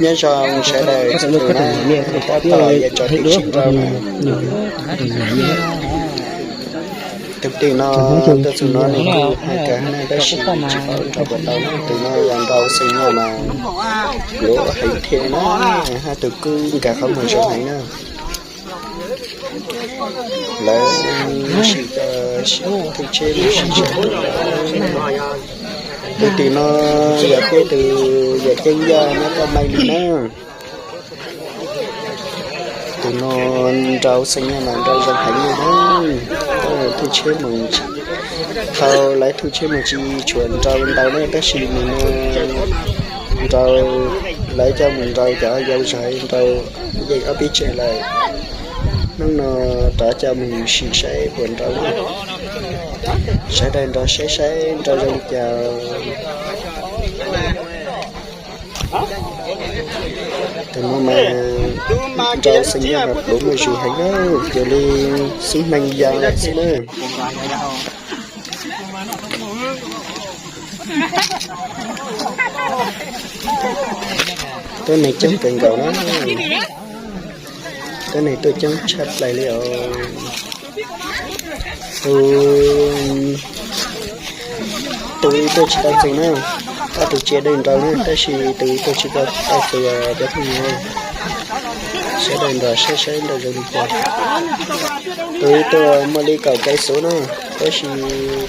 Nyob zoo sawv daws txhua tus na, tab tom yuav tso tus tsib rau na. Tus twg no, tuaj txug no nws kuj hais kawg na, tab sis tsis paub nrau puas tau na. Tus no yog nrau xeem nyaj mas luv heev thiab na, hab tus kuj nkag qhov muag zoo heev na. Lawv sim, sim thwj tsheb mus sim saib tus, tus twg no yog peb tus yawm ceeb yaj nyob Toj Maij li na. Tus no nrau xeem nyaj mas nrau zoo heev li na. Thwj tsheb mus, thaum lawv thwj tsheb mus tsis tshua nrau ntau na, tab sis nim no nrau, lawv coj mus nrau cov yau zog nrau yeej ob peb tsev lawm. Hnub no rov coj mus sim saib puas nrau na. Sawv daws nrog saib saib nrau zoo li cas. Tus no mas nrau xeem nyaj mas pluav muaj zis heev na, cuag li xub hneev ya lawm xwb na. Tuab neeg coob kawg nkaus na. Tuab neeg tuaj coob tshaj plaws li os. Tus, tus tuaj tsis tau txug na, ob tug tsiaj dawb nrau na, tab sis tus tuaj tsis tau, tau txug cov phooj ywg, sawv daws nrog saib saib nrau zoo li cas. Tus tuaj muaj li kaum kais xuv na, tab sis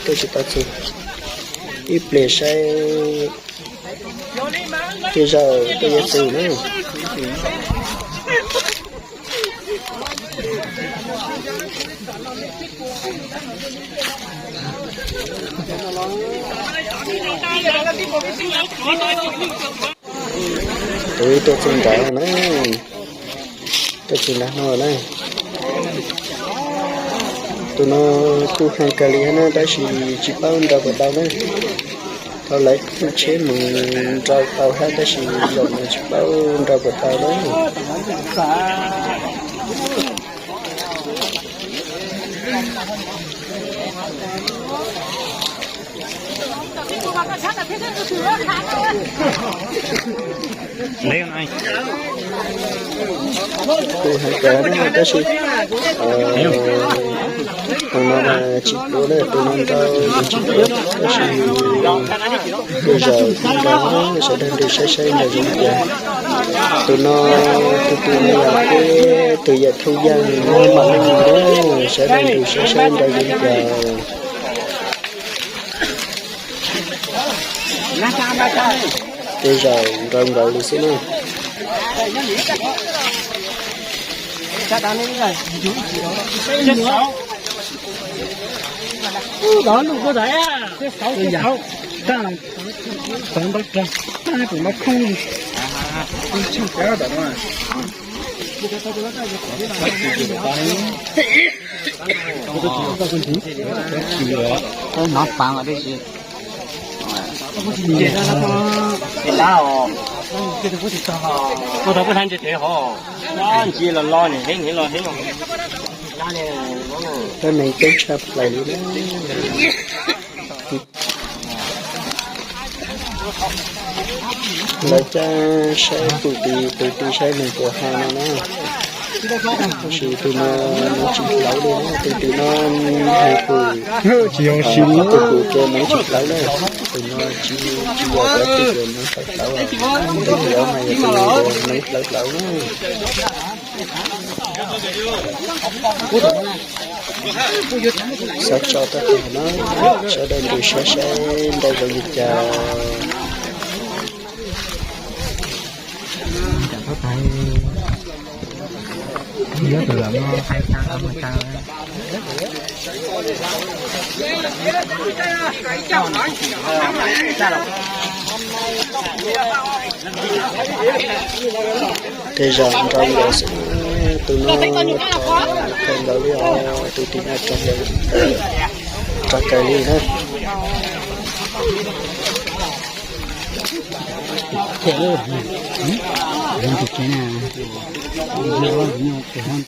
tuaj tsis tau txug. Ib pliag saib, tej zaum tuaj yuav txug na. Tus tuaj txug nrad na, tuaj txug nrad no na. Tus no kuj heev kawg li na, tab sis tsis paub nrau puas tau na. Thaum lawv thwj tsheb mus nrau tau hab, tab sis zaum no tsis paub nrau puas tau na. Kuj heev kawg na, tab sis tus no tsis pluav na, tus no nrau tsis pluav, tab sis tej zaum nrau, sawv daws nrog saib saib nrau zoo li cas. Tus no, tus, tus no yog peb tus yawm Thoob Yaj, nws mam li mus na, sawv daws nrog saib saib nrau zoo li cas. Tej zaum nrau nkaus li xwb na. Hnov paav os, tab sis ntsis los los nim heev, nim los heev. Tuab neeg coob tshaj plaws li na. Lawv cab saib tus tid, tus tid saib neeg puas ha no na. Tab sis tus no neev tsis hlawv li na, tus tid no neeg pum, tus pum ces neev tsis hlawv na. Tus no tsis, tsis yog tus pum ces neev tsis hlawv, tus tid mas yog tus neev hlawv hlawv na. Xav tso tab tom no, sawv daws nrog saib saib nrau zoo li cas. Tej zaum nrau nkaus xwb, tus no rog kawg nkaus li os, tus tim no rog nkaus, rog kawg li na.